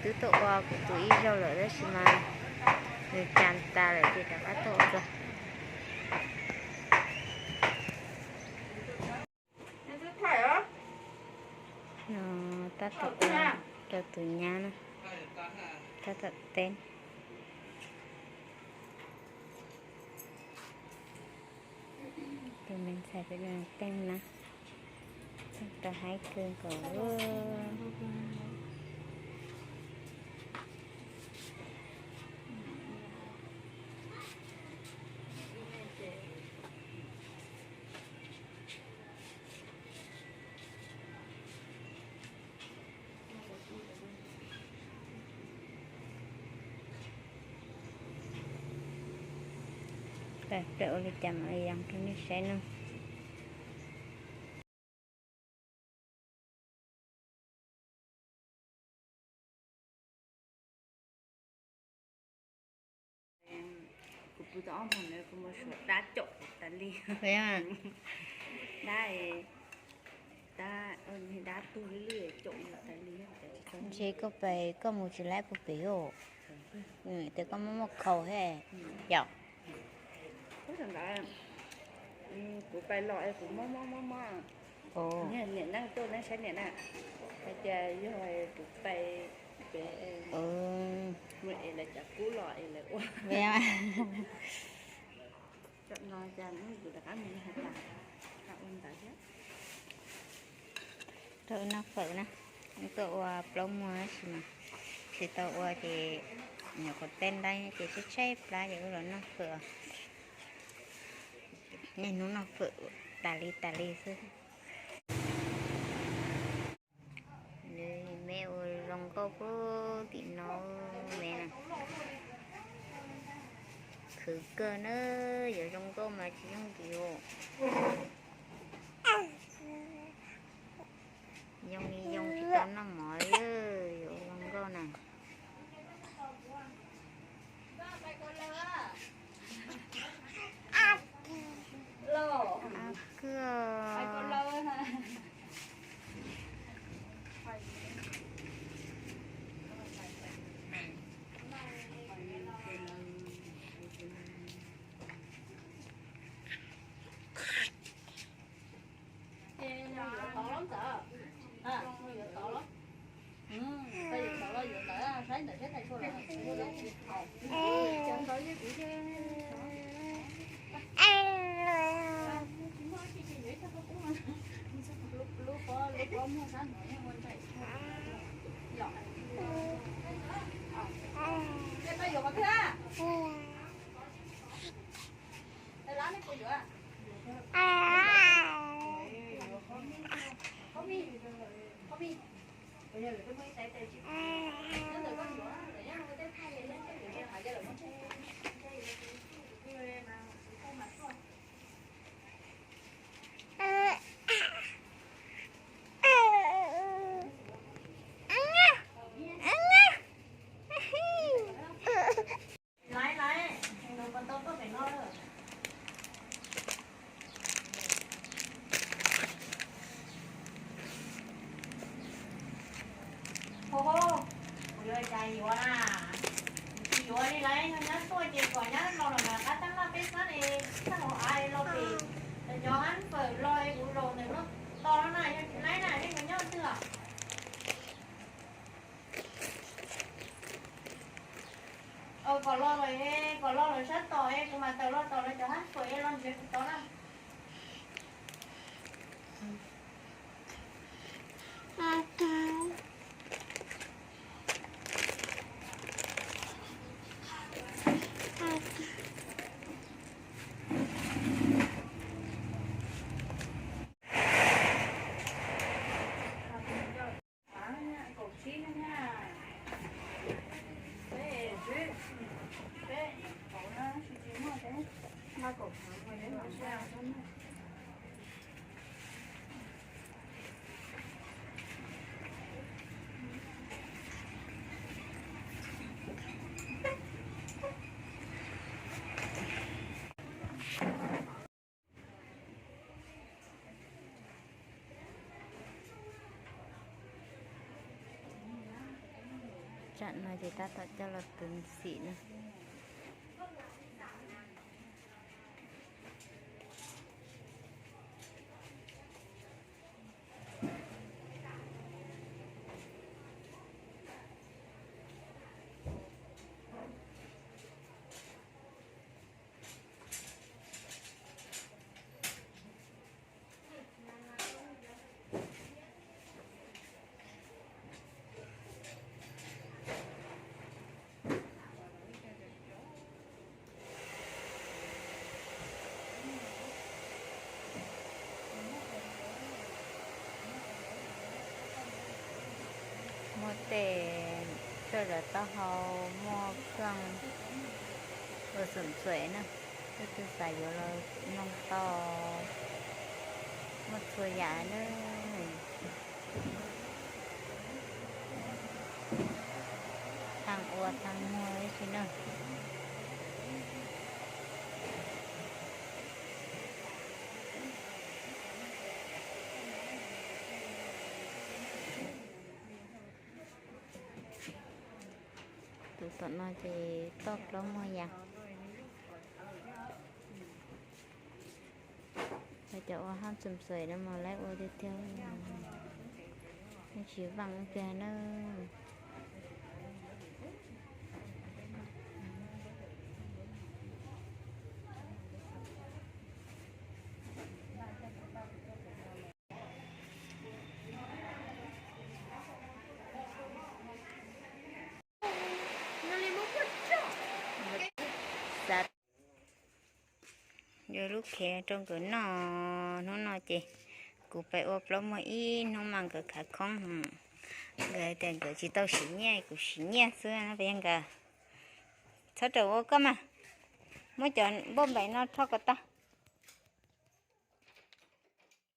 Twb tuaj ua kuv tus ib zaug lawm tab sis mas nws cas tas lawm ces rov qab tuaj ua dua. No tab tom ua rau tus nyab na, tab tom teb. Tus me ntxhais pem no teeb na, teeb tau haib kawg nkaus. Peb ua li cas mam li yoo rau nej saib no. Kuv pw tau ob hmos ntawd kuv mus suav dab caum tas li. Dab, dab, dab tug lwj lwj caum tas li. Ntshe koj pais koj mus tsis laib kuv pem os. Tias koj muaj muaj khau he yom. Kuv pais los es kuv mob mob mob mob. Niam neej tuaj neej saib niam na, hais tias yog kuv pais pem mus es lawv cov kub los es lawv ua. Tam no cas kuv rov qab mus hais tias ua ntawd thiab. Tuaj noj fawm na, tuaj ua plaub muag tab sis mas tsis tau ua ces nyuam qhuav tej ntab ces tshaib tshaib plab ces wb los noj fawm. Niaj hnub noj fawm tas li tas li xwb. Me ua zoo nkauj puag tim no me na. Khwv kawg na, yuav zoo nkauj mas tsis yooj yim os. Yoo li yoo tsis tau noj mov li, yuav ua zoo nkauj na. Kuv yuav cas yuav na, kuv tsis yuav li lawm, nyob tuaj ces kom nyab los los qab tab laj peb xab li, txaj hauv av los pem, cov hab fawm los kuv zaum ntawm no tos no na, yog tsis laib na nej mus nyob twg os. Kom los lawm, kom los lawm sab tom es kuv mam tawm los tom lawv cov hab fawm es los nrhiav kuv tod na. Tam no ces tab tom coj los twv xim na. Muaj tej txoj zav taub hau, muaj khoom ua xom txuam na, leej twg xav yuav los noog tau, muaj txhua yam na. Thaaj ua thaaj muag ib si na. Tus tom no ces toj plaub muaj yam. Lawv cov ua haj txom xaim no mas lawv ua tiag tiag, yeej tsis vaaj tiag na. Xav yuav lub khev rau nkawd noj. Hnub no ces kuv pais ua plaub muag ib hnub mas nkawd khav khoob, nkawd hais tias nkawd tsis tau siv nyiaj, kuv siv nyiaj xwb no. Peb yog nkawd, txhob raws ua koj mas, muab cov npauj npaim no rho kom tag.